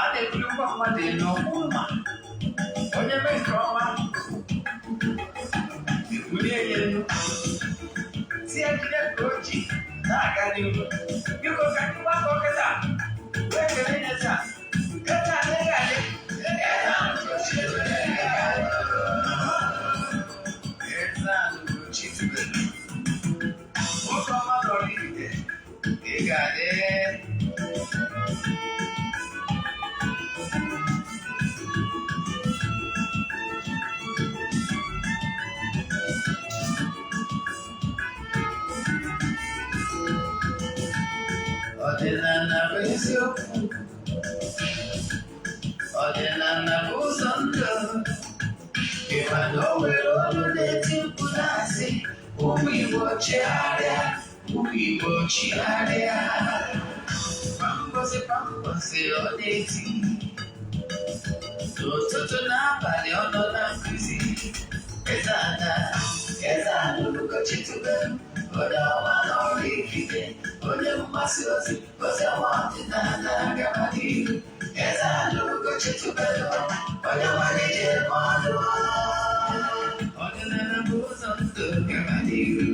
A na-ebulikwa mmadụ elu ọkwụ mma. Onye mee nke ọma, ebulie ya elu, tie jide ka o ji na-aga n'ihu. Biko, ka ndị gbakọ kịta wee kelee ya taa. Kịta adịghị adị. Eze Ugochi tubelu, nwoke ọma nọrọ Ifite, ị ga-adị. Ọdịnala bụ eziokwu, ọdịnala bụ ụzọ ndụ. Ịma na o nwere olu na-eti mkpu na-asị, "Ụmụ Igbo, chigharịa, ụmụ Igbo, chigharịa." Kwa mbọsị kwa mbọsị ọ na-eti, n'ụtụtụ n'abalị ọ nọ na nkụzi. Eze Ada, Eze Ada Ugochi tubelu, onye ọma n'ọrụ Ifite, onye mgbasa ozi ozi ọma ọdịnala, gaba n'ihu. Eze Ada Ugochi tubelu, onye nwere ije eme ọnụ. Ọdịnala bụ ụzọ ndụ, gaba n'ihu.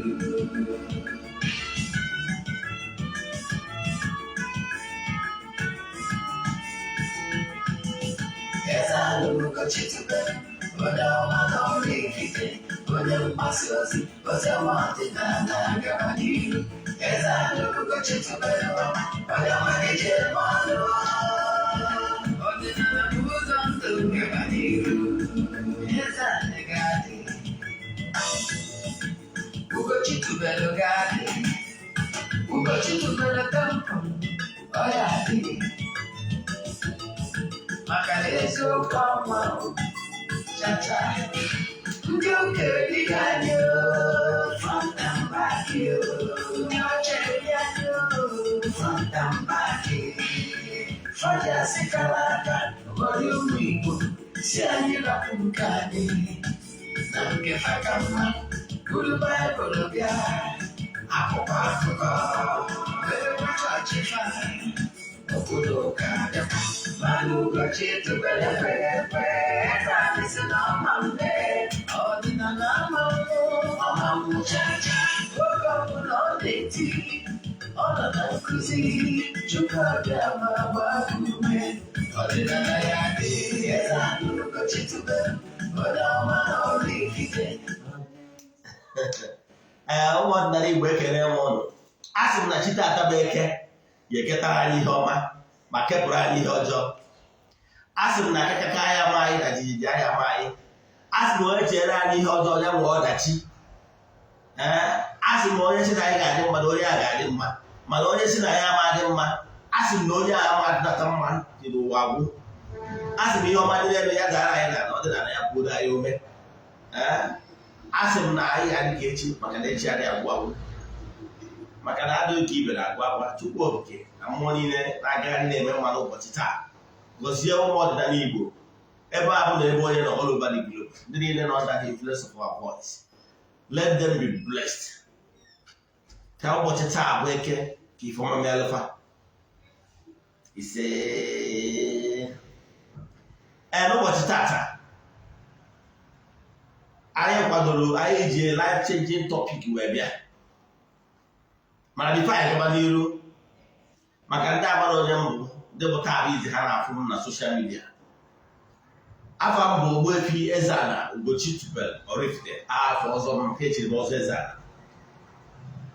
Eze Ada Ugochi tubelu, onye ọma n'ọrụ Ifite, onye mgbasa ozi ozi ọma ọdịnala, gaba n'ihu. Eze Ada Ugochi tubelu, onye nwere ije eme ọnụ. Ọdịnala bụ ụzọ ndụ, gaba n'ihu. Eze Ada ga-adị, Ugochi tubelu ga-adị, Ugochi tubelu temple ọ ya adị, maka na eziokwu ọnwa chacha. Ndị ụka erighị anyị front and back, ndị ọcha eri anyị front and back. Fọdụ asị kara aka ghọrọ ụmụ Igbo si anyị rapụ nke anyị na nke fa ka mma, buru Baịbụl bịa, akwụkwọ akụkọ, wee chọọchị fa, obodo ụka bịakwa. Mana Ugochi tubelu ekweghị ekwe. Eze anyị si na ọma mme, ọdịnala ama mmụ, ọma mmụ chacha. Oge ọbụla ọ na-eti, ọ nọ na nkụzi, Chukwu abịa ma gbaa ume. Ọdịnala ya dị. Eze anyị Ugochi tubelu, onye ọma na ọrụ Ifite. Ee, ụmụ ọdịnala Igbo, ekele m ụnụ. A sị m na chi taata bụ Eke ga-eketara anyị ihe ọma ma kepụrụ anyị ihe ọjọọ. A sị m na akakaka anya ma anyị na jijiji anya ma anyị. A sị m onye chere anyị ihe ọjọọ, ya nwee ọdachi. Ee, a sị m onye sị na anyị ga-adị mma, na onye a ga-adị mma, mana onye sị na ya ama adị mma, a sị m na onye a ama adịnata mma dị n'ụwa gwụ. A sị m ihe ọma dị n'elu ya dara anyị na ọdịnala ya kwuoro anyị ume. Ee, a sị m na anyị ga-adị ka echi, maka na echi adịghị agwụ agwụ, maka na adịghị ka ibe na-agwụ agwa. Chukwu Okike na mmụọ niile na-agagharị na-eme mma n'ụbọchị taa, gọzie ụmụ ọdịnala Igbo ebe a bụ na ebe onye nọ all over the globe, ndị niile nọ under the influence of our voice. Let them be blessed. Ka ụbọchị taa bụ Eke, ka ifeọma melụfa. Ise. Ee, n'ụbọchị tata anyị kwadoro, anyị ji life changing topic wee bịa. Mana before anyị gaba n'iru, maka ndị agbara onye mbụ, ndị bụ taa bụ izi ha na-afụ m na social media, afọ m bụ Ogbuefi Eze-Ana Ugochi tubelu Oraifite. Afọ ọzọ m nke echiri m ọzọ Eze-Ana.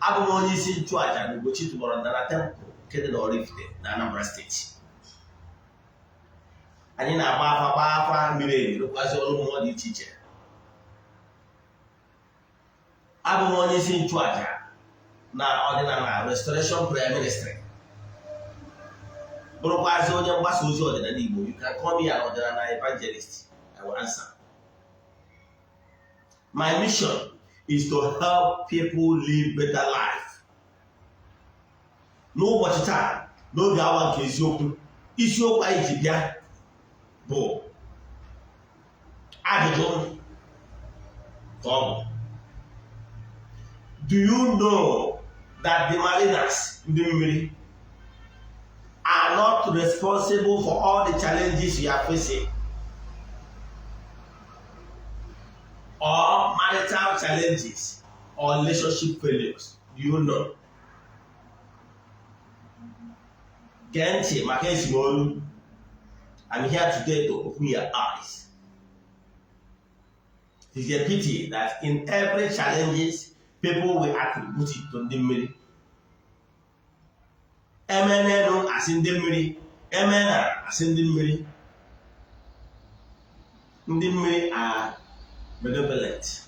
Abụ m onye isi nchụaja na Ugochi tubelu Ọdịnala Temple nke dị na Oraifite na Anambra Steeti. Anyị na-agba afa, gbaa afa miri emi, rụkwazi ọrụ mmụọ dị iche iche. Abụ m onye isi nchụaja na Ọdịnala Restoration Prayer Ministry, bụrụkwazị onye mgbasa ozi ọdịnala Igbo. You can call me an ọdịnala evangelist, I will answer. My mission is to help people live better life. N'ụbọchị taa, n'oge awa nke eziokwu, isiokwu anyị ji bịa bụ ajụjụ ka ọ bụ: Do you know that the mariners, ndị mmiri, are not responsible for all the challenges you are facing or marital challenges or relationship failures. Do you know? Gee ntị maka esimolu. I'm here today to open your eyes. It is a pity that in every challenges, people will attribute it to ndị mmiri. Eme n'elu asị ndị mmiri, eme na asị ndị mmiri. Ndị mmiri are benevolent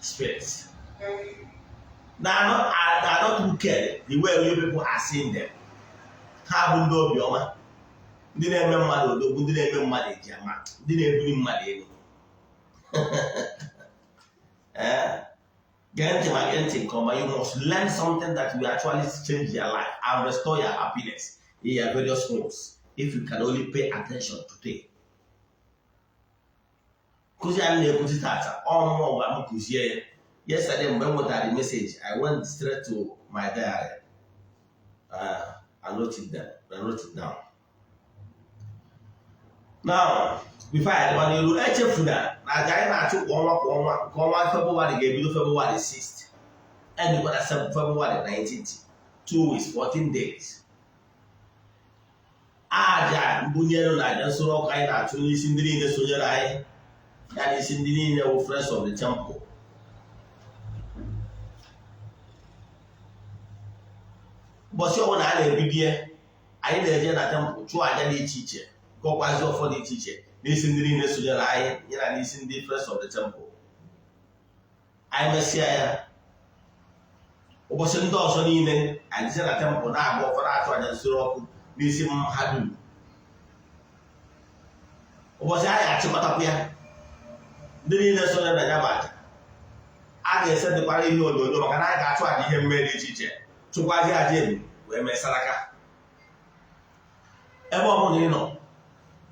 spirits. They are not wicked the way you people are seeing them. Ha bụ ndị obiọma, ndị na-eme mmadụ odogwu, ndị na-eme mmadụ ejiama, ndị na-ebuli mmadụ elu. Gee ntị ma gee ntị nke ọma. You must learn something that will actually change your life and restore your happiness in your various homes if you can only pay attention today. Nkụzi a na-ekuzi tata, ọmụmụ gwa m kụzie ya. Yesterday, mgbe m nwetara the message, I went straight to my diary. I wrote it down. I wrote it down. Now, before I gaba n'iru, echefuna na aja anyị na-achụ kwa ọnwa kwa ọnwa, nke ọnwa Febụwarị ga-ebido Febụwarị 6th, endikwa na Febụwarị 19th, 2 weeks, 14 days. Aja mbunye elu na aja nsure ọkụ anyị na-achụ n'isi ndị niile sonyere anyị ya, n'isi ndị niile wụ friends of the temple. Ụbọchị ọbụla a na-ebido ya, anyị na-eje na temple chụọ aja dị iche iche, gọkwazi ọfọ dị iche iche n'isi ndị niile sonyere anyị, ya na n'isi ndị friends of the temple. Anyị mesịa ya, ụbọchị ndị ọzọ niile anyị jee na temple na-agba ọfọ, na-achụ aja nsure ọkụ n'isi ha dum. Ụbọchị anyị achịkọtakwa ya, ndị niile sonyere na ya bụ aja, a ga-ese dịkwara ihe onyonyo, maka na anyị ga-achụ aja ihe mmeri dị iche iche, chụkwazi aja ebu wee mee saraka. Ebe ọ bụla ị nọ,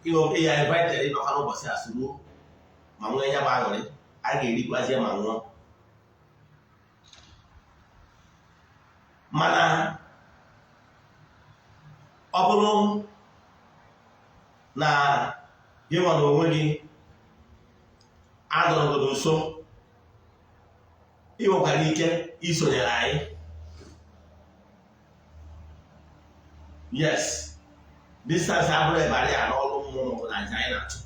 ya invited ịbịakwa n'ụbọchị a soro ma nwee ya bụ aṅụrị. A ga-erikwazie ma nwụọ. Mana ọ bụrụ na gị nwa na onwe gị anọrọgodo nso, ị nwekwara ike isonyere anyị. Yes, distance abụrụ barrier n'ọrụ mmụọ maọbụ na aja anyị na-achụ.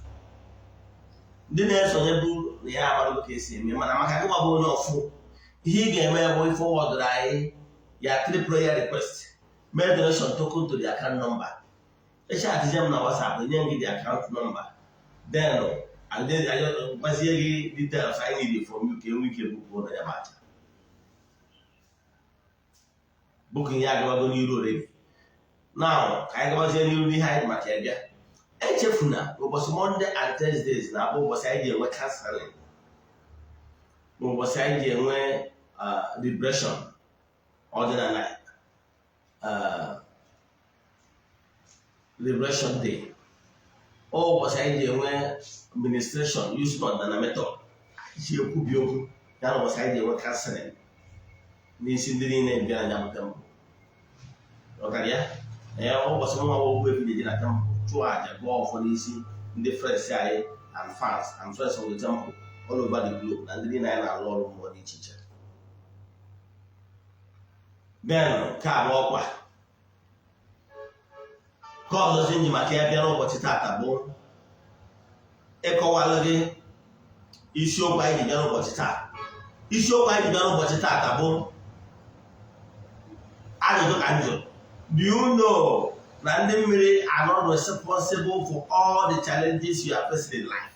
Ndị na-esonye bụ na ya agbadogo ka esi eme, mana maka gị bụ onye ọfụ, ihe ị ga-eme bụ ịforwardụrụ anyị ya three prayer request, mee donation token to the account number. Echatije m na WhatsApp, enye m gị the account number, then gwazie gị details I need from you ka enwe ike book na ya bụ aja. Booking ya agabago n'iru already. Now, ka anyị gabazie n'iru n'ihe anyị maka ya bịa. Echefuna, ụbọchị Monday and Thursdays na-abụ ụbọchị anyị ji enwe counseling, na ụbọchị anyị ji enwe liberation ọdịnala, liberation day. Ọ ụbọchị anyị ji enwe ministration using ọdịnala method ji ekwubi okwu ya, na ụbọchị anyị ji enwe counseling n'isi ndị niile bịara anya bụ temple. Ọkara ya ee, ụbọchị nwa Ogbuefi ji na temple chụọ àjà, gụọ ọfọ n'isi ndị friends anyị and fans and friends of the temple all over the globe, na ndị niile anyị na-arụ ọrụ mmụọ dị iche iche. Then nke a bụ ọkwa nke ọzọzi nji maka ya bịa n'ụbọchị tata bụ ịkọwalụ gị isiokwu anyị ji bịa n'ụbọchị taa. Isiokwu anyị ji bịa n'ụbọchị tata bụ ajụjụ ka m jụrụ: Do you know na ndị mmiri are not responsible for all the challenges you are facing in life?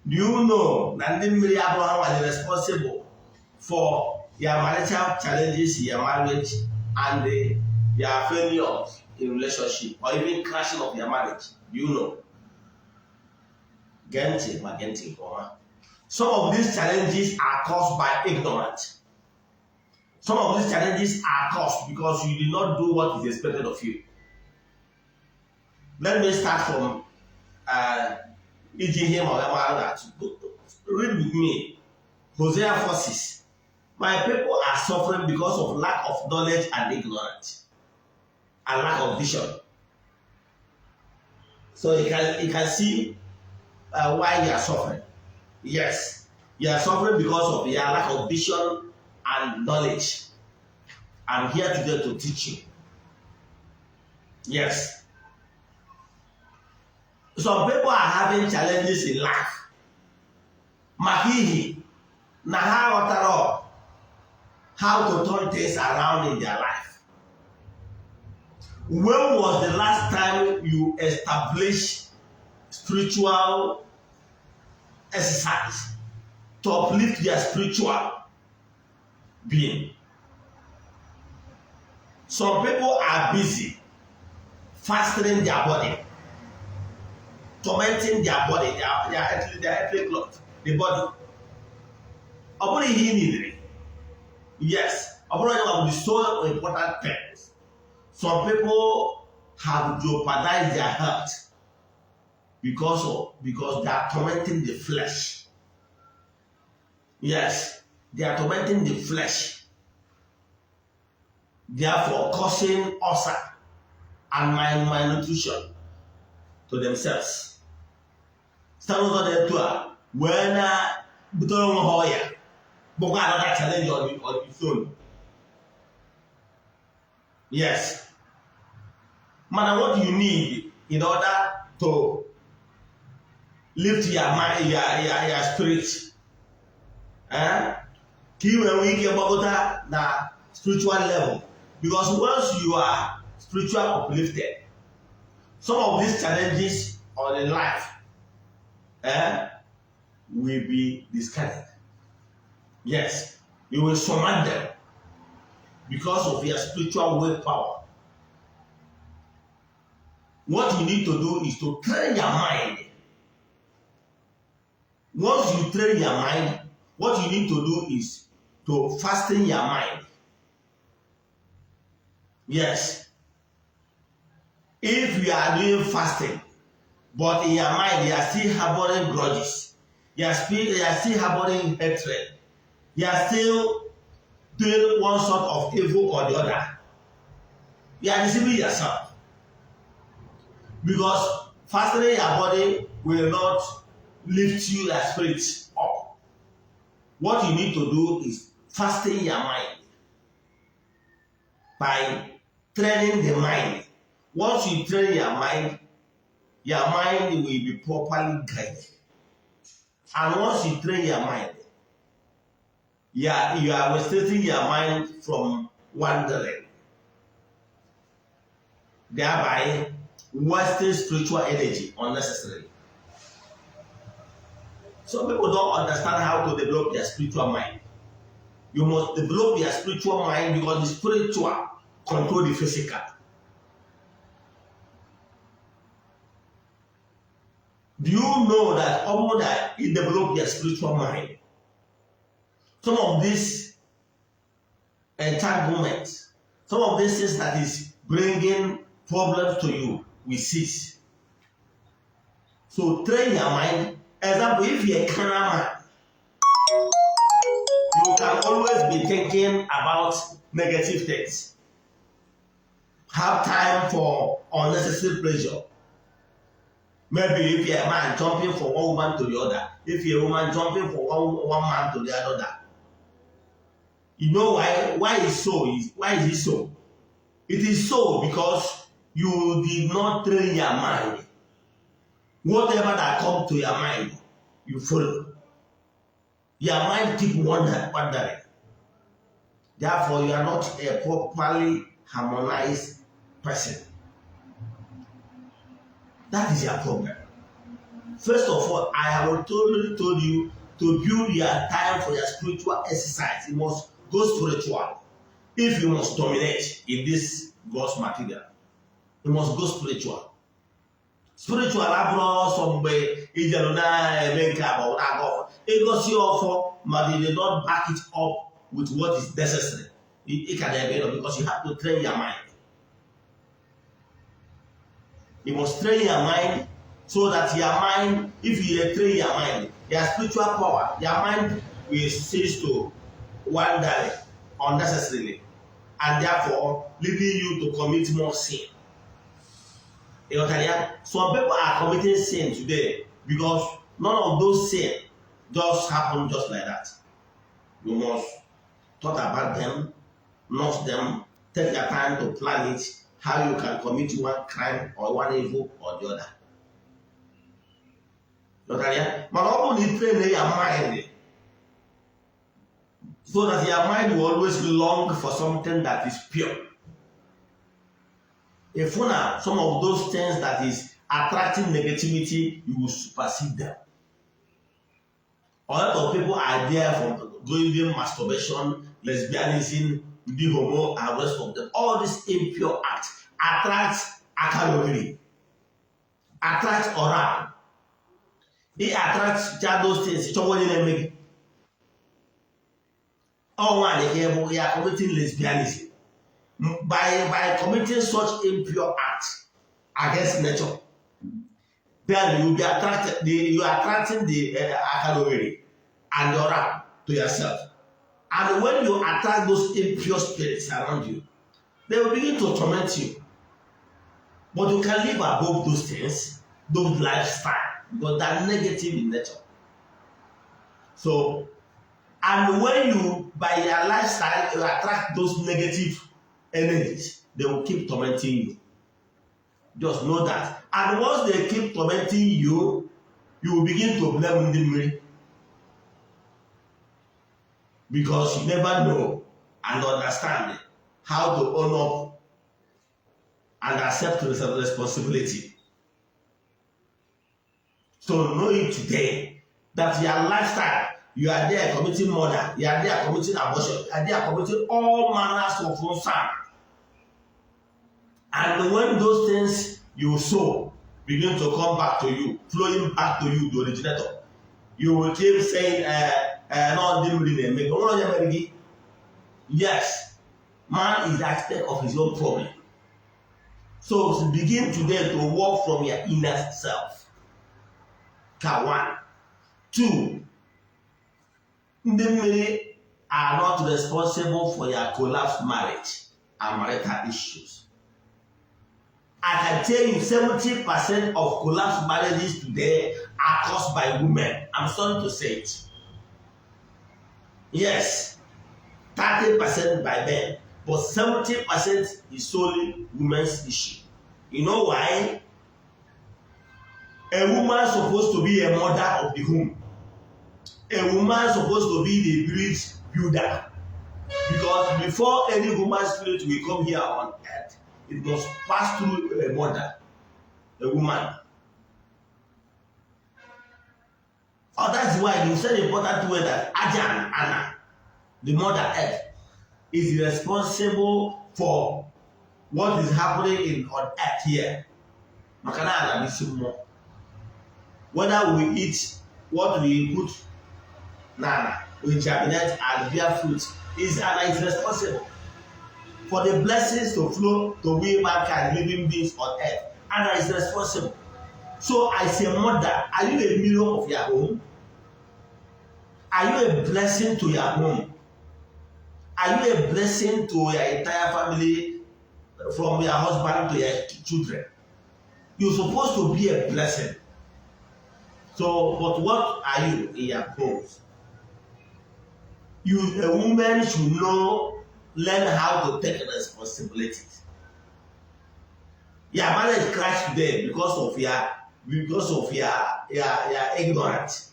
Do you know na ndị mmiri abụrụ ha nwere responsible for your marital challenges, your marriage, and your failures in relationship or even crashing of your marriage? Do you know? Gee ntị ma gee ntị nke ọma. Some of these challenges are caused by ignorance. Some of these challenges are caused because you did not do what is expected of you. Let me start from iji ihe ma ọ mara atụ. Read with me. Hosea 4:6. My people are suffering because of lack of knowledge and ignorance. and lack of vision. So you can see why you are suffering. Yes, you are suffering because of your lack of vision and knowledge. I'm here today to teach you. Yes. Some people are having challenges in life maka ihi na ha ghọtara how to turn things around in their life. When was the last time you established spiritual exercise to uplift your spiritual being? Some people are busy fasting their body, tormenting their body, their earthly cloth, the body. Ọ bụrụ ihe ị nidiri. Yes, ọ bụrụ onye bụ the so important things. Some people have jeopardized their health because they are tormenting the flesh. Yes, they are tormenting the flesh, therefore causing ulcer and malnutrition to themselves. Site n'ụzọ dị etu a wee na-butere onwe ha ọya, bụkwa another challenge on its own. Yes. Mana what you need in order to lift your mind, your spirit, eh, ka ị wee nwee ike gbagota na spiritual level, because once you are spiritual uplifted, some of these challenges on the life, eh, will be discarded. Yes, you will surmount them because of your spiritual willpower. What you need to do is to train your mind. Once you train your mind, what you need to do is to fasten your mind. Yes. If you are doing fasting, but in your mind you are still harboring grudges, you are still harboring hatred, you are still doing one sort of evil or the other, you are deceiving yourself. Because fasting your body will not lift you, your spirit up. What you need to do is fasting your mind by training the mind. Once you train your mind will be properly guided. And once you train your mind, you are restricting your mind from wandering, thereby wasting spiritual energy unnecessarily. Some people don't understand how to develop their spiritual mind. You must develop your spiritual mind because the spiritual control the physical. Do you know that ọ bụrụ na you develop your spiritual mind, some of these entanglements, some of these things that is bringing problems to you will cease? So train your mind. Example, if you're a carnal man, you can always be thinking about negative things. Have time for unnecessary pleasure. Maybe if you're a man jumping from one woman to the other, if you're a woman jumping from one man to the other. You know why? Why is so? Why is it so? It is so because you did not train your mind. Whatever that come to your mind, you follow. Your mind keep wandering. Therefore, you are not a properly harmonized person. That is your problem. First of all, I have already told you to build your time for your spiritual exercise. You must go spiritual. If you must dominate in this God's material, you must go spiritual. Spiritual abụrụ ọsọ mgbe ijeru na-eme nke a ma ọ na-aga ọfọ ịgosi ọfọ, ma they did not back it up with what is necessary. Ị ka na-eme nọ because you have to train your mind. You must train your mind so that your mind, if you train your mind, your spiritual power, your mind will cease to wander unnecessarily. and therefore leading you to commit more sin. Ịghọtara ya? Some people are committing sin today because none of those sin just happen just like that. You must thought about them, nurse them, take your time to plan it, how you can commit one crime or one evil or the other. Ghọtara ya? Mana ọ bụrụ na ị train your mind so that your mind will always long for something that is pure, if na some of those things that is attracting negativity, you will supersede them. A lot of people are there from going doing masturbation, lesbianism, the homo and rest of them. All these impure acts attract akalogiri, attract oral. It attracts those things. Chọwa onye na-eme gị. Ọ nwaanyị ka ịbụ ya committing lesbianism. By committing such impure act against nature, then you will be attracted, you are attracting the akalogiri and the oral to yourself. And when you attract those impure spirits around you, they will begin to torment you. But you can live above those things, those lifestyle, because they're negative in nature. So, and when you, by your lifestyle, you attract those negative energies, they will keep tormenting you. Just know that. And once they keep tormenting you, you will begin to blame ndị mmiri. Because you never know and understand how to own up and accept responsibility. So know it today that your lifestyle, you are there committing murder, you are there committing abortion, you are there committing all manners of sin. And when those things you sow begin to come back to you, flowing back to you, the originator, you will keep saying, no, ndị mmiri na-eme gị. Onwere onye mere gị. Yes, man is the architect of his own problem. So begin today to work from your inner self. Ka one. Two, ndị mmiri are not responsible for your collapsed marriage and marital issues. I can tell you 70% of collapsed marriages today are caused by women. I'm sorry to say it. Yes, 30% by men, but 70% is solely women's issue. You know why? A woman supposed to be a mother of the home. A woman supposed to be the bridge builder. Because before any human spirit will come here on earth, it must pass through a mother, a woman. Oh, that's why you said important word that Ajan Anna, the mother earth, is responsible for what is happening in on earth here. Maka na ala bụ isi mmụọ. Whether we eat what we put n'ala, we germinate and bear fruit, is Ana is responsible for the blessings to flow to we mankind, living beings on earth. Ana is responsible. So as a mother, are you a mirror of your home? Are you a blessing to your home? Are you a blessing to your entire family, from your husband to your children? You're supposed to be a blessing. So, but what are you in your homes? A woman should know, learn how to take responsibilities. Your marriage crashed today because of your ignorance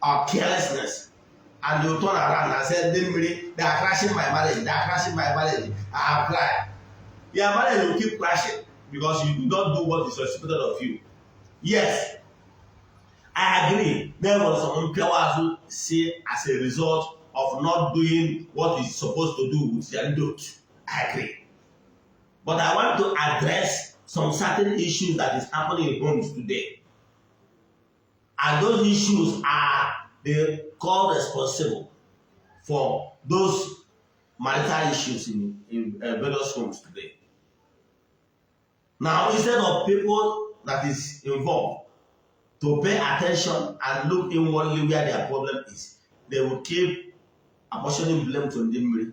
or carelessness. And you turn around and say, "They are crashing my marriage, they are crashing my marriage, I have cried." Your marriage will keep crashing because you do not do what is expected of you. Yes, I agree. There was some mpịawa say as a result of not doing what is supposed to do with their note. I agree. But I want to address some certain issues that is happening in homes today. And those issues are the call responsible for those marital issues in various homes today. Now, instead of people that is involved to pay attention and look inwardly where their problem is, they will keep apportioning blame to ndị mmiri.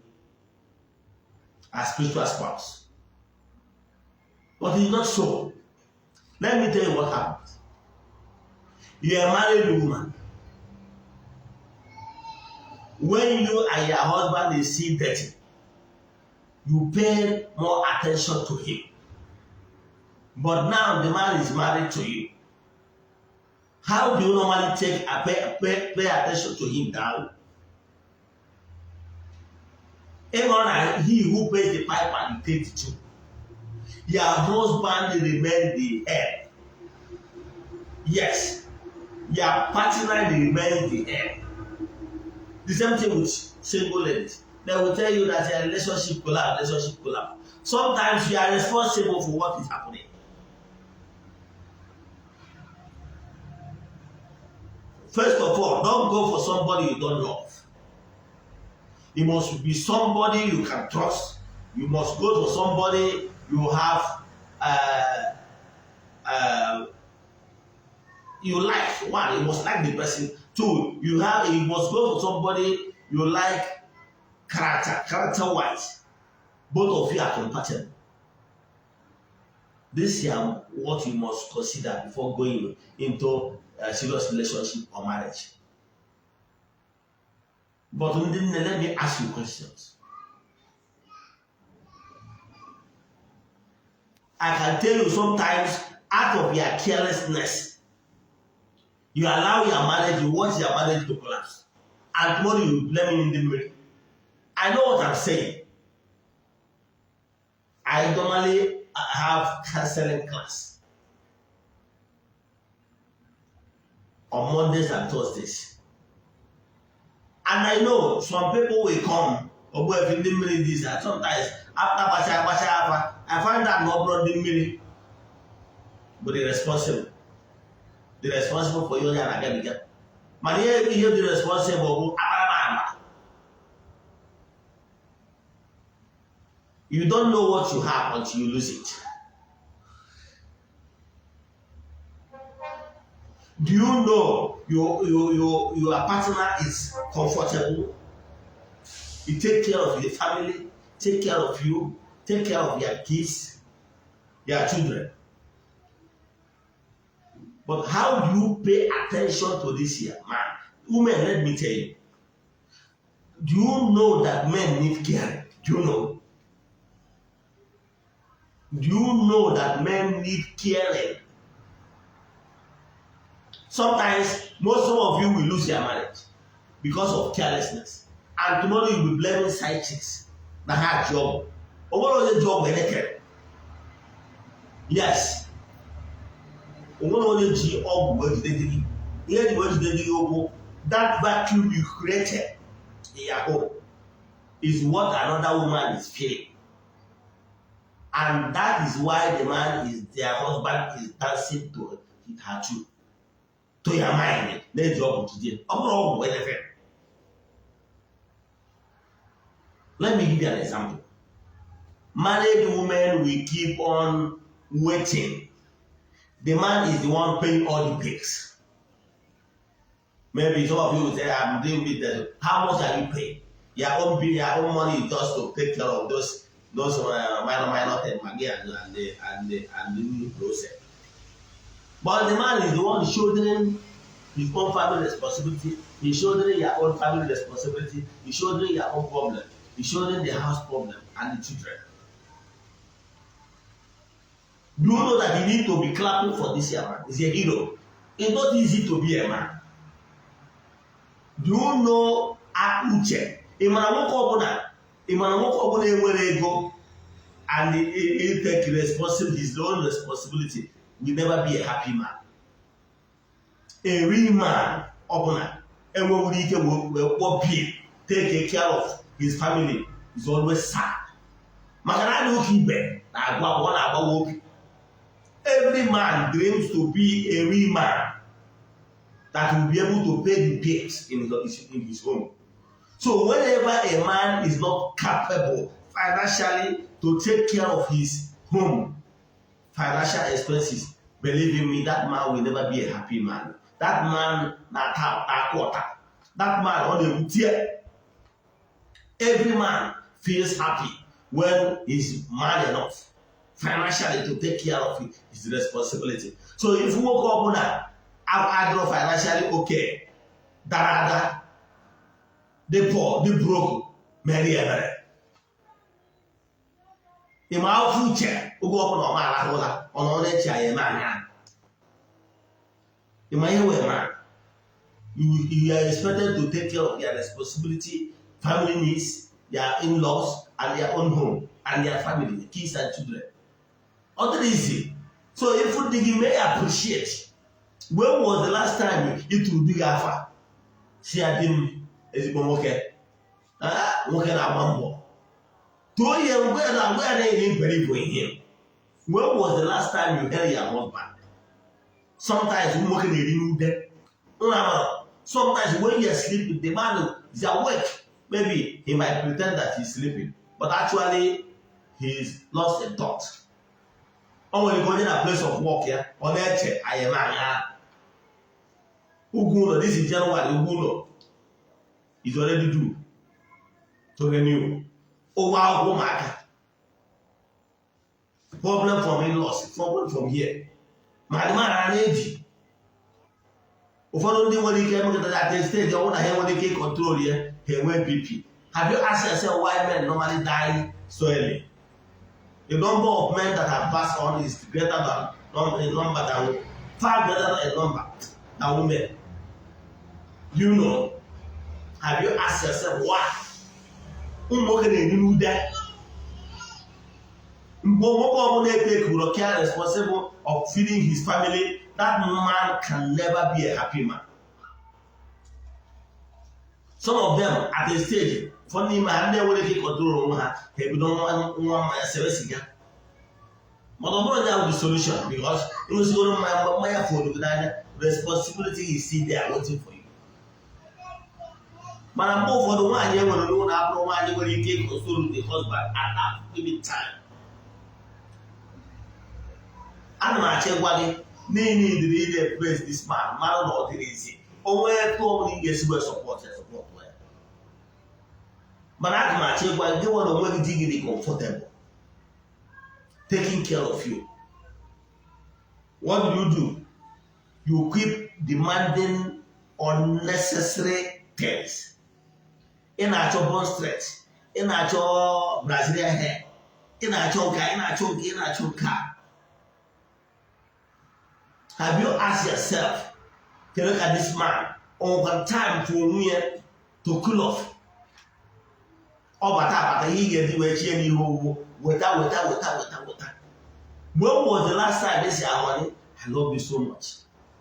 as spiritual spouse. But it's not so. Let me tell you what happens. You are a married woman. When you and your husband is still dirty, you pay more attention to him. But now the man is married to you. How do you normally pay attention to him now? Even he who pays the pipe and takes the tune. Your husband remains the head. Yes. Your partner remains the head. The same thing with single ladies. They will tell you that your relationship collapse, relationship collapse. Sometimes you are responsible for what is happening. First of all, don't go for somebody you don't love. It must be somebody you can trust. You must go for somebody you have, you like. One, you must like the person. Two, you must go for somebody you like character-wise. Both of you are compatible. This is what you must consider before going into a serious relationship or marriage. But let me ask you questions. I can tell you sometimes, out of your carelessness, you allow your marriage, you want your marriage to collapse. And tomorrow you blame in the mirror. I know what I'm saying. I normally have counseling class on Mondays and Thursdays. And I know some people will come, and sometimes after I find that no brother, but they're responsible. They're responsible for your and but here the responsible. You don't know what you have until you lose it. Do you know your partner is comfortable? He take care of your family, take care of you, take care of your kids, your children. But how do you pay attention to this here, man? Women, let me tell you. Do you know that men need care? Do you know? Do you know that men need caring? Sometimes, most of you will lose your marriage because of carelessness. And tomorrow you will be blaming side chicks. Na hard job. What job when they care? Yes. That vacuum you created in your home is what another woman is feeling. And that is why the man is, their husband is dancing to her too. To your mind. Let me give you an example. Married women will keep on waiting. The man is the one paying all the bills. Maybe some of you will say, I'm doing with that. How much are you paying? Your own bill, your own money is just to take care of those minor things, and the process. But the man is the one shouldering his own family responsibility. He's shouldering your own family responsibility. He's shouldering your own problem. He's shouldering the house problem and the children. Do you know that you need to be clapping for this year, man? He's a hero. It's not easy to be a man. Do you know Uche? And he take responsibility, his own responsibility, will never be a happy man. A real man, and will take care of his family, is always sad. Every man dreams to be a real man that will be able to pay the bills in his home. So whenever a man is not capable financially to take care of his home, financial expenses, believe in me, that man will never be a happy man. That man, that man on the tear. Every man feels happy When he's man enough financially to take care of his responsibility. So if nwoke ọbụla adịrọ financially okay, dara ada, dị poor, dị broke, mere ya ebere. Ịma afọ uche oge ọbụla ọ ma arahụ ụra, ọ nọ na-eche anyị eme anya. Ịma ihe wee ma you are expected to take care of their responsibility, family needs, their in-laws and their own home and their family, kids and children. Ọ dịrị easy. So if di gị may appreciate, when was the last time ị tụrụ di gị afa si ya, "Di m, ezigbo nwoke, nwoke na-agba mbọ"? Too ihe mgbe na mgbe ya na-eri mpere ibu ihe. When was the last time you heard your husband? Sometimes ụmụ nwoke na-eri n'ude. Sometimes when you are sleeping, the man is awake. Maybe he might pretend that he's sleeping, but actually he's lost a thought. O nwere ike onye na place of work ya, ọ na-eche ayemanya ugwu ụlọ. This is January, ugwu ụlọ is already due to renew, ụgwọ akwụkwọ ụmụaka, problem from in-laws, problem from here. Ma dị mara na-eji ụfọdụ ndị nwere ike emekọta at a stage, ọ bụrụ na ha enwere ike ịcontrol ya, ha enwee BP. Have you asked yourself why men normally die so early? The number of men that have passed on is greater than a number than far greater than a number than women. You know, have you asked yourself why? Ụmụ nwoke na-eri n'ude. Mgbe nwoke ọbụla etekuro care responsible of feeding his family, that man can never be a happy man. Some of them, at a stage, ụfọdụ n'ime ha ndị enwere ike ịcontrol onwe ha, ha ebido nwa mmanya, sere siga. Mana ọ bụrụ ya bụ the solution, because ịnwụsigoro mmanya, mgbe mmanya fọrọ gị n'anya, responsibility is still there waiting for you. Mana mgbe ụfọdụ, nwaanyị e nwere n'ụlọ abụrụ nwaanyị nwere ike ịcontrol the husband at that given time. Ana m achọ ịgwa gị niile idiri ide praise this man, mara na ọ dịrị ezi onwe etu ọbụla ị ga-esi wee support ya, support ya. Mana aga m achọ ịgwa gị, nwere onwe gị, di gị dị comfortable taking care of you, what do you do? You keep demanding unnecessary things. Ị na-achọ bone straight, ị na-achọ Brazilian hair, ị na-achọ nka, ị na-achọ nke, ị na-achọ nke a. Have you asked yourself, kedu ka this man o nwekwa time for onwe ya to cool off? Ọ bata abata, ihe ị ga-eji wee chie n'ihe owuwu, weta, weta, weta, weta, weta. When was the last time they say, "Honey, I love you so much"?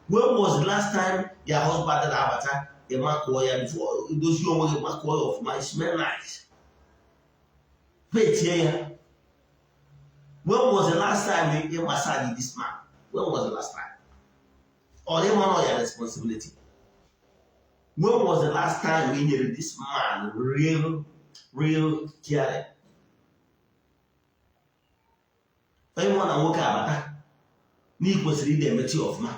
When was the last time your husband na-abata, ị makụọ ya before dozie onwe gị, makụọ ya ọfụma, smell nice, petie ya? When was the last time you massage this man? When was the last time? Ọ dị mma ya responsibility. When was the last time you nyere this man real, real caring? Onye mụ na nwoke abata na ị kwesịrị ịdị emetụ ya ọfụma,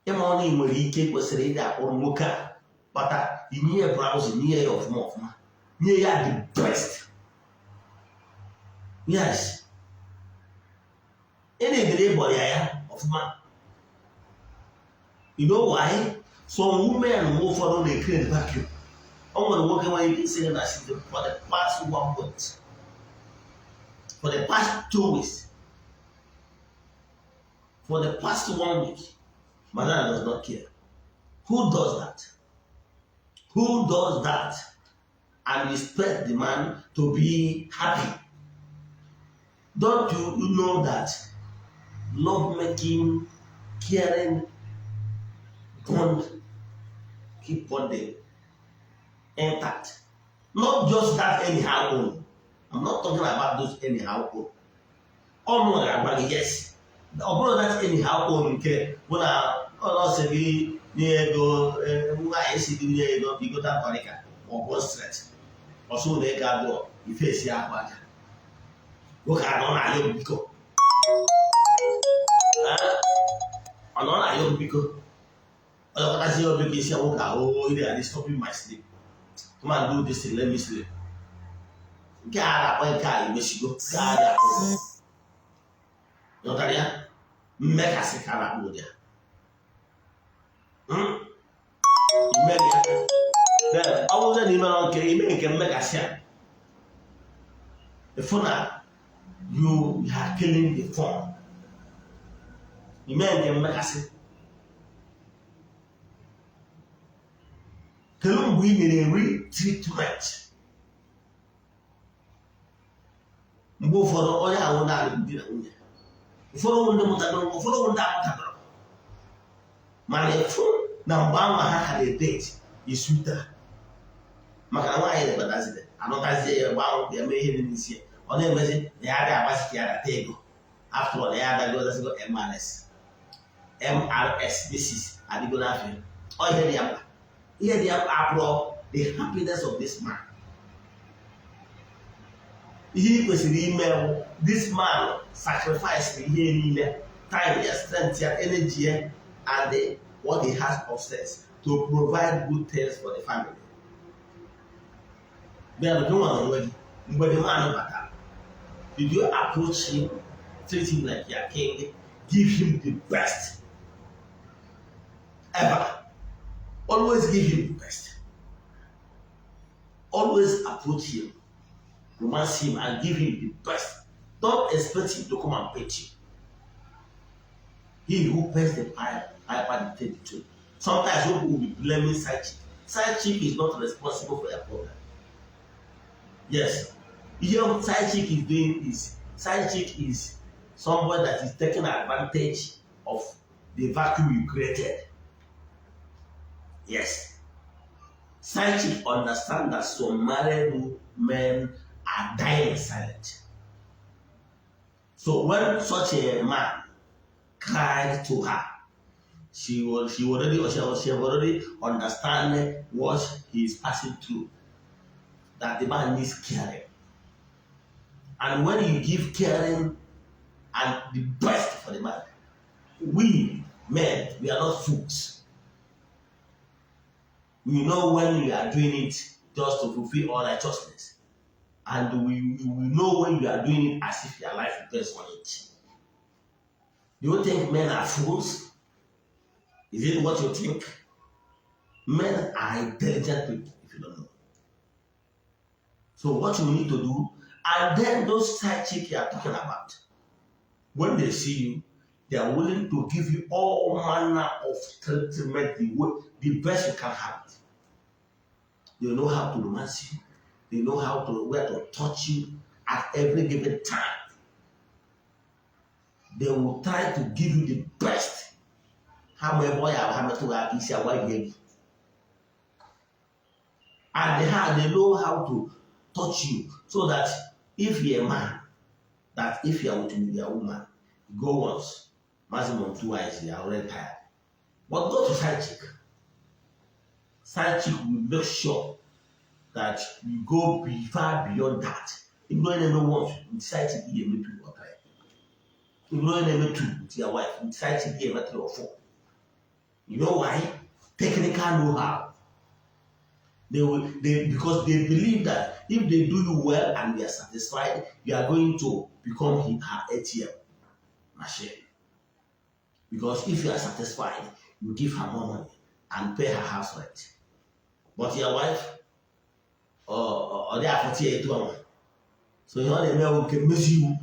ịma ọ na ị nwere ike kwesịrị ịdị akpọrọ nwoke a kpata, inye ya browsing, nye ya ọfụma ọfụma, nye ya the best. Yes, ị na-edere ịbọrọ ya ọfụma. You know why some women mgbe ụfọdụ na-ecreate vacuum? O nwere nwoke nwere ike isi na for the past one month, for the past 2 weeks, for the past one week, madam does not care. Who does that? Who does that and expect the man to be happy? Don't you know that love making, caring, bond, keep bonding intact? Not just that anyhow own. I'm not talking about those anyhow own. Ọmụ ga-agwa gị yes, ọ bụrụ that anyhow own nke bụ na ọ sị gị nye ego, nwaanyị si gị nye ego igota ntọrịka ma ọ bụ straight ọsọ na ego abụọ ife esi ahụ aja, nwoke anọ na-ayọ biko, ọ nọ na-ayọ biko, ọlọkọtazi ya biko isi nwoke ahụ, ị dị stopping my sleep. Come and do this thing, let me sleep. Nke a na-akpọ nke a emesigo, nke a na-akpọ ụgwọ. Ịghọtara ya? Mmekasị ka a na-akpọ ụdị a. Imeri ya. Then, ọ bụrụ na imere nke ime nke mmekasị a, ịfụ na you are killing the fun. Ime nke mmekasị. Kedu mgbe ị nyere eri treatment? Mgbe ụfọdụ onye ahụ na-alụ di na nwunye, ụfọdụ ndị mụtagoro, ụfọdụ ndị amụtagoro, mana ịfụ na mgbe ahụ ha ka na-edate isuta, maka na nwaanyị na-ebatazie anọtazie ya mgbe ahụ ya mee ihe dị n'isi ya, ọ na-emezi na ya adịghị agbasi ka ya data ego. After all, ya adago ọzazigo MRS MRS basis adịgo n'afọ ọ ihe dị ya mkpa. Ihe dị ya mkpa abụrụ the happiness of this man. Ihe ị kwesịrị ime bụ this man sacrifice ihe niile, time ya, strength ya, energy ya, and what he has upstairs to provide good things for the family. Then gị nwa onwe gị, mgbe the man batara, did you approach him, treat him like your king, give him the best ever? Always give him the best. Always approach him, romance him, and give him the best. Don't expect him to come and pay you. He who pays the piper dictates the tune. Sometimes people will be blaming side chick. Side chick is not responsible for your problem. Yes. Ihe side chick is doing is, side chick is somebody that is taking advantage of the vacuum you created. Yes. Side chick understand that some married men are dying silent. So when such a man cried to her, she already understand what he is passing through, that the man needs caring. And when you give caring and the best for the man, we men, we are not fools. We know when we are doing it just to fulfill all righteousness. And we know when you are doing it as if your life depends on it. Do you think men are fools? Is it what you think? Men are intelligent people, if you don't know. So what you need to do, and then those side chick you are talking about, when they see you, they are willing to give you all manner of treatment, the best you can have it. They know how to romance you. They know how to where to touch you at every given time. They will try to give you the best. Ha ma ebe ọ ya ha metụ gị aka isi agba gị egwu. And they know how to touch you so that if you're a man, that if you're with your woman, you go once, maximum twice, you're already tired. But go to side chick. Side chick will make sure that you go be far beyond that. If you don't know once, with side chick, you may 2 or 3. If you don't know 2 with your wife, with side chick, you may 3 or 4. You know why? Technical know-how. Because they believe that if they do you well and they are satisfied, you are going to become her ATM machine. Because if you are satisfied, you give her more money and pay her house rent. But your wife, or they are 48 one. So you only know can miss you.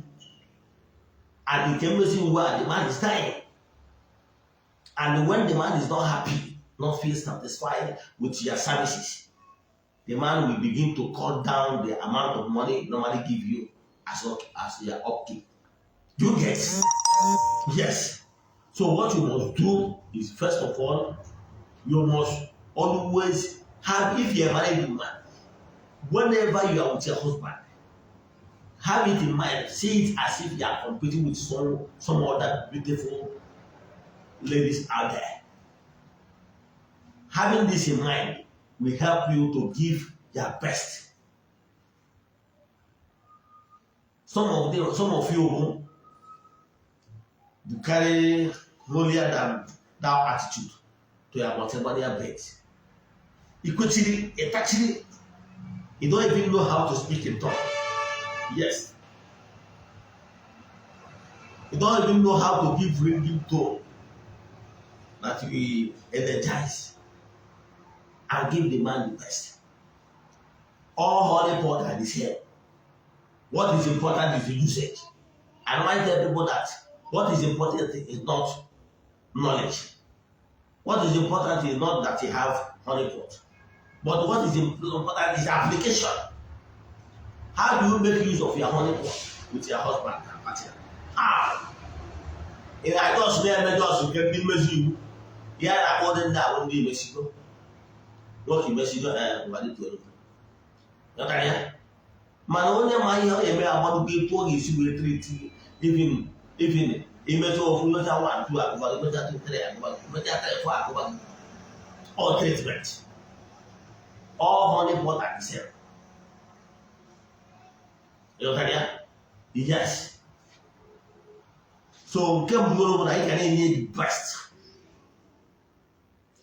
And you can miss you while the man is dying. And when the man is not happy, not feel satisfied with your services, the man will begin to cut down the amount of money he normally give you as your upkeep. Do you get? Yes. So what you must do is, first of all, you must always have, if you're a married woman, whenever you are with your husband, have it in mind, see it as if you are competing with some other beautiful ladies out there. Having this in mind will help you to give your best. Some of you you carry holier than thou attitude to your matrimonial bed. Ikwechiri, ịtachiri, You don't even know how to speak in tongue. Yes, you don't even know how to give ringing tone that will energize and give the man the best. All honey pot are the same. What is important is the usage. I remind tell people that what is important is not knowledge. What is important is not that you have honey pot, but what is important is application. How do you make use of your honey pot with your husband and partner? How? Ị na-ajọs na-eme jos nke ndị mmezi iwu ya na-akpọ ụdị ndị ahụ ndị imesigo nwoke imesigo ngwaditoolu. Ghọtara ya? Mana onye ma ihe ọ ga-eme agbadogo etu ọ ga-esi wee treat, even imetụ ofu mmecha 1 2 agụba gị, mmecha 2 3 agụba gị, mmecha 3 4 agụba gị. All treatment, all honey pot are the same. Ịghọtara ya? Yes. So nke mbụ bụ na anyị ga na-enye the best.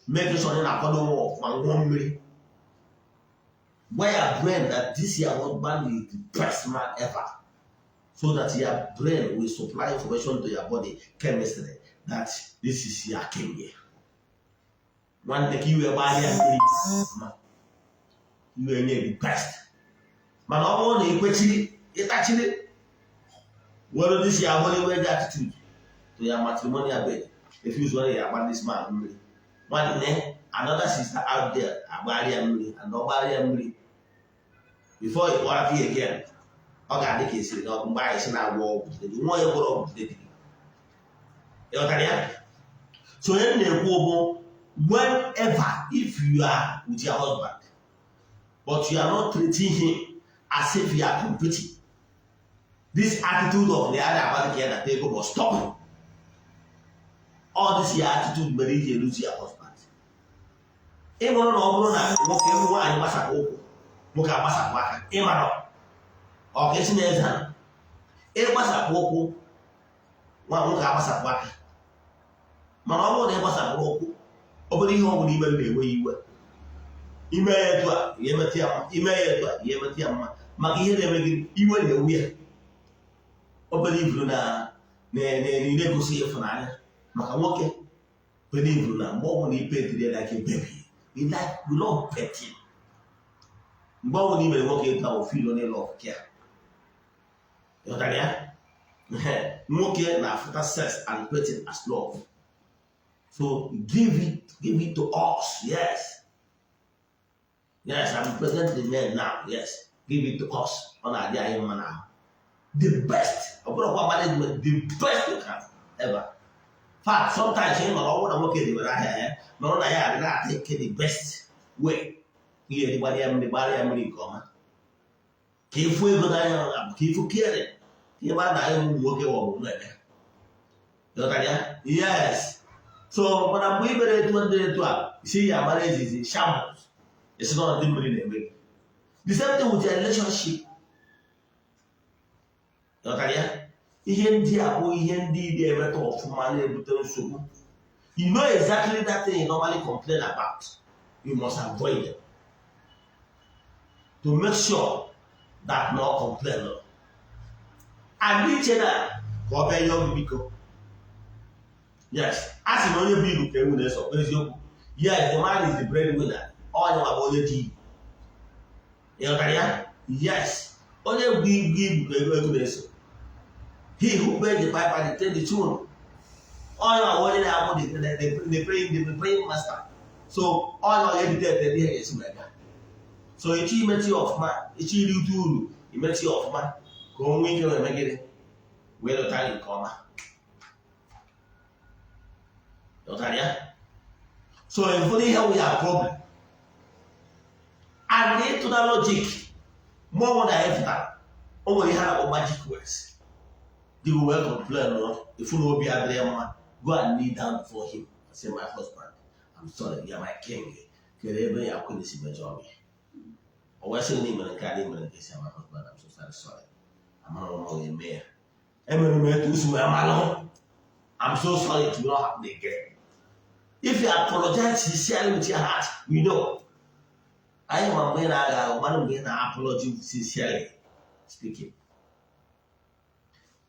Make sure na na-akwado nwa ọfụma, ṅụọ mmiri, gwa your brain that this your husband is the best man ever, so that your brain will supply information to your body chemistry that this is your king. Nwanne, ka iwe gbaa ya mmiri ma iwe nye the best. Mana ọ bụrụ na ekwechiri ịtachiri were this your holy word attitude to your matrimonial bed, refuse onye ya agba this man mmiri, nwanne, another sister out there agbara ya mmiri, and ọ gbara ya mmiri before ị kpọrọ ya again, ọ ga-adị ka esiri n'ọkụ mgbe anyị si na-agwọ ọgwụ jide gị. Nwa onye gwọrọ ọgwụ jide gị. Ịghọtara ya? So onye m na-ekwu bụ, whenever if you are with your husband but you are not treating him as if you are competing, this attitude of the other agbadị ka ya nata ego must stop. All this your attitude mere iji eluzi your husband. Ị bụrụ na ọ bụrụ na nwoke nwaanyị gbasapụ ụkwụ, nwoke agbasapụ aka, ịmara ọ ka esi na eze ha ịgbasapụ ụkwụ, nwa nwoke agbasapụ aka. Mana ọ bụrụ na ịgbasapụrụ ụkwụ, obere ihe ọ bụla ime na-enwe ya iwe. Ime ya etu a, ya emetụ ya mma. Ime ya etu a, ya emetụ ya mma. Maka ihe na-eme gị iwe na-ewu ya obere iburu na na-egosi ịfụnanya. Maka nwoke believe na mgbe ọbụla i petiri ya like a baby, he like, we love petting. Mgbe ọbụla i mere nwoke etu ahụ, feel onye love care. Ịghọtara ya? Nwoke na-afụta sex and petting as love. So give it to us. Yes, I'm present the men now. Yes, give it to us. Ọ na-adị anyị mma n'ahụ. The best, ọ bụrụkwa management, the best you can ever. Fact, sometimes ị nọrọ, ọnwụ na nwoke debere ahịa ya nọrọ na ya adị na-ata the best way, ihe dị gbara ya mmiri, gbara ya mmiri nke ọma, ka ịfụ ego n'anya, ka ịfụ caring, ka ị mara na anyị ụmụ nwoke wọbụ na-eme. Ghọtara ya? Yes. So mana mgbe ị mere etu ndị etu a isi ya mara ezizi shambles, esi na ndị mmiri na-eme gị. The same thing with your relationship. Ghọtara ya? Ihe ndị a bụ ihe ndị na-emetọ ọfụma na-ebute nsogbu. You know exactly that thing you normally complain about, you must avoid them to make sure that no complain. And iche na ka ọ bịa yọọ gị biko. Yes, a sị na onye bụ ibu ka ewu na-eso. Eziokwu. Yes, the man is the breadwinner. Onye nwa bụ onye ji ibu. Ịghọtara ya? Yes, onye bụ ibu ibu ka ego ego na-eso. He who pays the piper dictate the tune. Onye nwa bụ onye na-abụ the praying master. So onye nwa ga-ebite ihe ga-esi wee gaa. So echi imetụ ya ọfụma, echi iri ute uru, imetụ ya ọfụma ka o nwee ike wee mee gịnị, wee lụta gị nke ọma. Ghọtara ya? So ụfọdụ ihe wụ ya problem and ịtụna logic mmụọ na anyị pụtara, o nwere ihe a na-akpọ magic words. Di gị wee complain nọ, ifu na obi adịrị ya mma, go and kneel down before him and say, "My husband, I'm sorry, you are my king. Kedu ebe ya kwere si mejọọ gị?" O wee sị na imere nke a na imere nke si, "My husband, I'm so sorry, sorry. Amara m ọ ga-eme ya, emere m etu usi wee malụ. I'm so sorry, it will not happen again." If you apologize sincerely with your heart, we know. Anyị ma mgbe ị na-agha aghọ, mara mgbe ị na-apology. Sincerely speaking,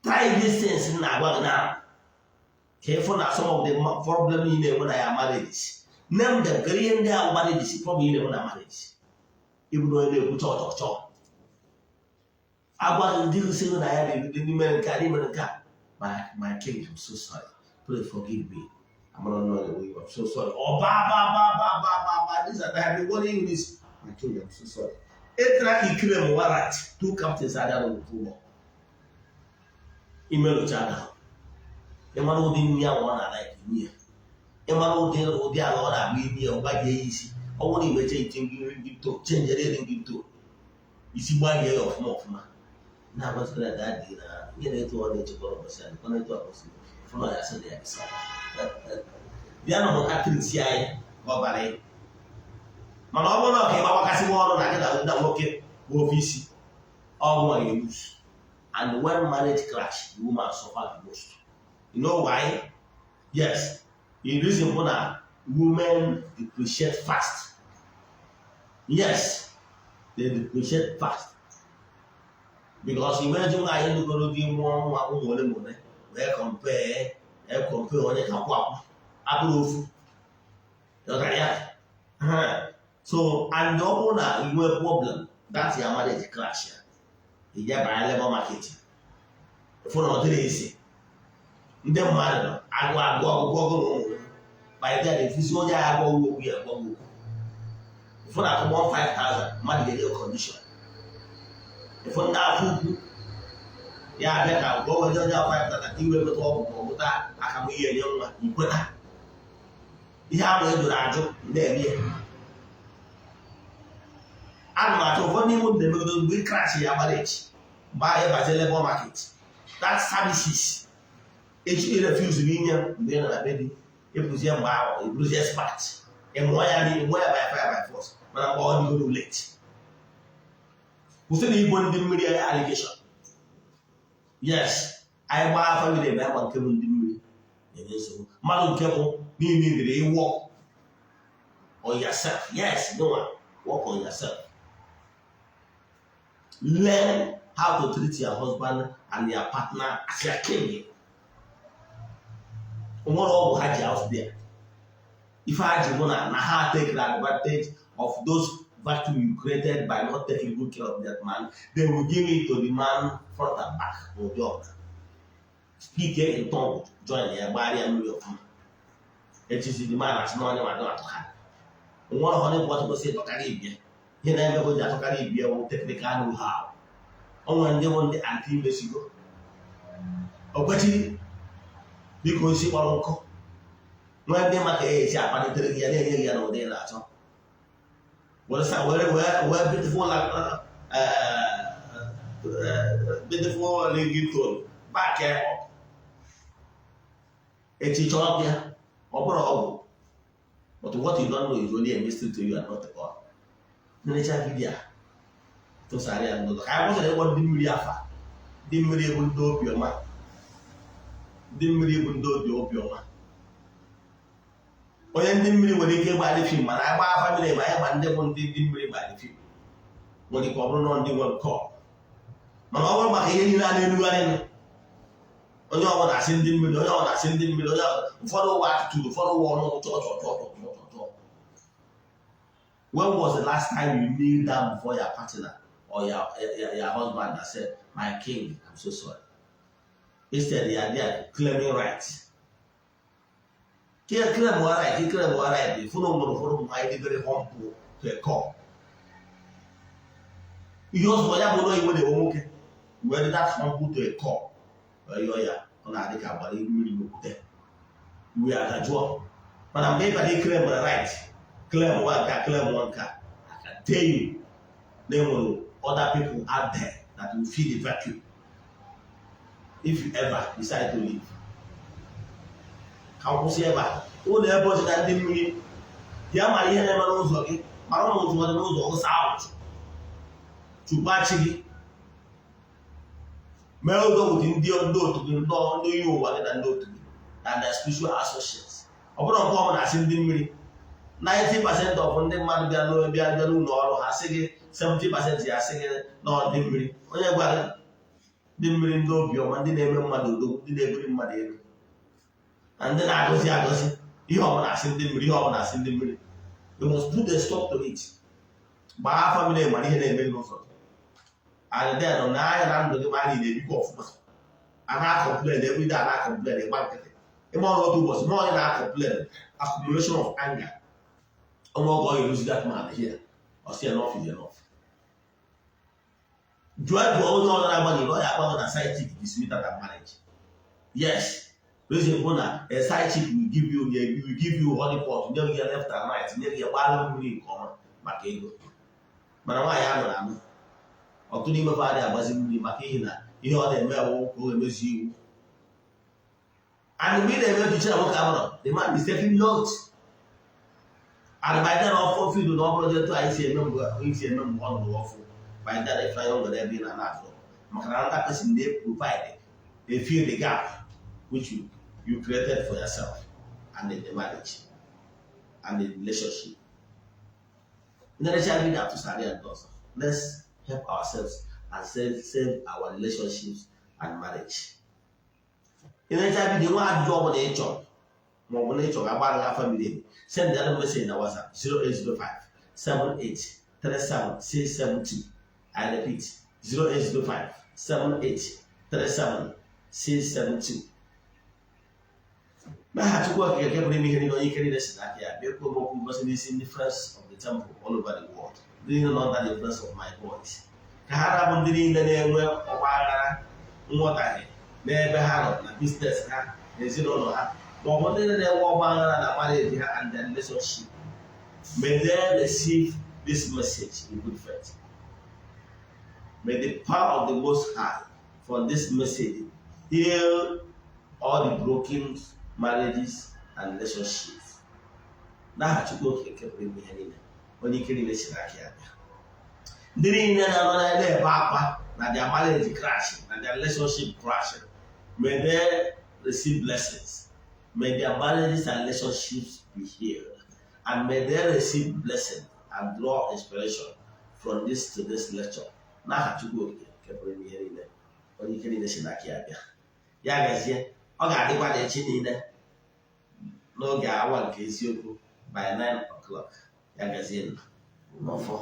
try these things m na-agwa gị now ka ịfụ na some of the problem ị na-enwe na ya marriage, name them. Kedu ihe ndị ahụ marriage problem ị na-enwe na marriage? Ịbụrụ onye na-ekwu chọọ chọọ chọọ, agwa gị ndị gosi na ya na-ebido n'ime nke a, n'ime nke a. My king, I'm so sorry, please forgive me. I'm not knowing. I'm so sorry. Oh, ba ba ba ba ba ba ba, this and that. I've been worrying this. My king, I'm so sorry. Etra ka ikire m warrant two captains abịa n'otu ụgbọ imelụcha ahụ. Ịmara ụdị nri ahụ ọ na-ala imi ya, ịmara ụdị ala ọ na-agba imi ya, ọ gbajie ya isi. Ọ bụrụ na imeche nche gị to chenjere gị to isi, gbarie ya ọfụma ọfụma, na-agwazikara ya daddy na ihe na-etu ọ na-echekwara ụbọchị anyị ọ na-etu akwụsị fụnọ ya sị na ya bisa bịa na mụta treat anyị ka ọ bara ya. Mana ọ bụrụ na ọ ka ịgbawakasịwa ọrụ na gị na nwoke bụ ofe isi ọnwụ a ga-elose. And when marriage crash, the woman suffer the most. You know why? Yes, the reason bụ na women depreciate fast. Yes, they depreciate fast because imeji nwaanyị lụgoro di mụọ nwa ụmụ ole ma ole wee compare, compare onye ka kwụ akwụ abụrụ ofu. Ghọtara ya? So and ọ bụrụ na ị nwee problem, that your marriage crash ya, ị je banye labor market, fụ na ọ dịrị esi ndị mmadụ nọ agụ agụ ọgụgụ ọgụ na ụmụ by then efuzi onye agha agwa okwu ya agwa okwu, fụ na akwụkwọ 5000 mmadụ ga-enye condition. Ịfụ ndị afọ ukwu ya abịa ka gwa onye onye 5000 ka iwe nweta ọgwụ ma ọ gụta akamụ ihe enye nwa ikweta ihe ahụ e jụrụ ajụ na-eme ya. Ana m achọ ụfọdụ n'ime unu na-emegodo mgbe ị crash ya marriage, mgbe ahụ ịbazie labor market, that services echi ị refuse n'inye mgbe ị nọ na be di, ịpụzie mgbe ahụ ịbụrụzie expert, ịmụọ ya, ịmụọ ya by fire by force. Mana mgbe ọ dịgoro late, kwụsị na igbo ndị mmiri allegation. Yes, anyị gbaa family ebe agba nke bụ ndị mmiri na-enye nsogbu mmadụ nke bụ niile dịrị work on yourself. Yes, no one work on yourself. Learn how to treat your husband and your partner as your king. Nwere ọgwụ ha ji out there, ife ha ji bụ na ha take the advantage of those vacuum you created by not taking good care of that man. They will give it to the man front and back. N'ụdị ọbụla, speak in tongue, join ya, gbagharịa mmiri ọfụma, echizi the man asị na onye nwa atụkarị nwere ọhụrụ ịbụ ọtụkwesị ịtọkarị ibie. Ihe na-eme ji atụkarị ibie bụ technical know-how. O nwere ndị bụ ndị anti mesigo o kwechiri dịka osi kpọrọ nkụ, nwee ndị maka ya esi akpalitere gị ya, na-enye gị ya n'ụdị ị na-achọ, were sa were wee wee beautiful ringtone back ya up. Echi chọrọ ya, ọ bụrụ ọgwụ. But what you don't know is only a mystery to you and not to all. Nnecha video a, tụsara ya ndụdụ ka anyị kwụsịrị ịkpọ ndị mmiri afa. Ndị mmiri bụ ndị obiọma, ndị mmiri bụ ndị obi obiọma. Onye ndị mmiri nwere ike ịgbadị fim, mana anyị gbaa family ma anyị ma ndị bụ ndị mmiri gbadị fim nwere ike ọ bụrụ na ndị nwere kọl. Mana ọ bụrụ maka ihe niile a na-erugharị, onye ọbụla asị ndị mmiri, onye ọbụla asị ndị mmiri, onye ụfọdụ ụwa atụtụrụ, ụfọdụ ụwa ọnụ chọọ chọọ chọọ chọọ chọọ chọọ. When was the last time you kneel down before your partner or your husband and said, "My king, I'm so sorry"? Instead, you are there claiming right. Claim right, claim right. Ụfọdụ nwere ụfọdụ ụmụ anyị dị very humble to a call. Ihe ọzọ ya bụ na iwe na-ewe nwoke wee dị that humble to a call, yọọ ya, ọ na-adị ka agbara mmiri n'okwute, iwe adajụọ. Mana mgbe ị bịara claim right, claim nwa nke a, claim nwa nke a, I can tell you na enwere other people out there that will fill the vacuum if you ever decide to leave. Ka m kwụsị ebe a. Ụlọ ebe ọchị na ndị mmiri bịa mara ihe na-eme n'ụzọ gị, mara na ụzọ dị n'ụzọ ụzọ ahụ chukwa chi gị mee ụzọ with ndị otu gị, ndị onye ụwa gị na ndị otu gị na the spiritual associates. Ọ bụrụ nke ọbụla asị ndị mmiri. 90% of ndị mmadụ bịa n'bịa bịa n'ụlọ ọrụ ha sị gị, 70% ya sị gị na ọ dị mmiri. Onye gwara gị? Ndị mmiri, ndị obiọma, ndị na-eme mmadụ odogwu, ndị na-ebuli mmadụ elu na ndị na-agọzi agọzi. Ihe ọbụla asị ndị mmiri, ihe ọbụla asị ndị mmiri. You must put a stop to it. Gbaa family mara ihe na-eme n'ụzọ and then na anya na ndụ gị ma anyị na-ebikwa ọfụma. A na-acomplain every day, a na-acomplain, ịgba nkịtị. Ịma ọrụ otu ụbọchị ma onye na-acomplain, accumulation of anger, ọnwa ọgọ ga-eruzi that man here, ọ sị enough is enough. Jụọ jụọ onye ọzọ na-agba n'iro, ọ ya agba na side chick is sweeter than marriage. Yes, reason bụ na a side chick will give you honey pot, nye gị ya left and right, nye gị ya gbara mmiri nke ọma maka ego. Mana nwaanyị a nụrụ anụ, ọtụtụ n'ime fa adịghị agbazi mmiri maka ihi na ihe ọ na-eme awụ ka o emezi iwu. And mgbe ị na-eme echiche na nwoke amụrụ, the man is taking note, and by then ọfọ field na ọ bụrụ etu anyị si eme mgbe anyị si eme mgbe ọ nụrụ ọfụ. By then if anyị nwere ebe ị na-azụ maka na another person dey provide, they fill the gap which you created for yourself and in the marriage and in the relationship. Ndị video atụsara ya ndị ọzọ. Let's help ourselves and save our relationships and marriage. Ịnecha video, nwa ajụjụ ọbụla ị chọrọ maọbụ na ị chọrọ agbara gị afa miri emi, send the message na WhatsApp 0805 78 37 672. I repeat, 0805 78 37 672. N'aha Chukwu Okike nke pụrụ ime ihe niile, onye ike niile si n'aka ya bịa, kwuo m okwu ngosi n'isi ndị Friends of the Temple all over the world, ndị niile nọ under the influence of my voice, ka ha rabụ ndị niile na-enwe ọgba aghara, nghọtahie n'ebe ha nọ na business ha na ezinụlọ ha, maọbụ ndị na-enwe ọgba aghara na marriage ha and their relationship. May they receive this message in good faith. May the power of the Most High for this message heal all the broken marriages and relationships. N'aha Chukwu Okike nke pụrụ ime ihe niile, onye ike niile si n'aka ya bịa, ndị niile na-anọ na-ebe akwa na their marriage crash, na their relationship crash, may they receive blessings. May their marriages and relationships be healed, and may they receive blessing and draw inspiration from this to this lecture. N'aha Chukwu Okike nke pụrụ ime ihe niile, onye ike niile si n'aka ya bịa. Ya gazie. Ọ ga-adịkwa n'echi niile n'oge awa nke eziokwu by 9 o'clock. Ya gazie n'ọfọ.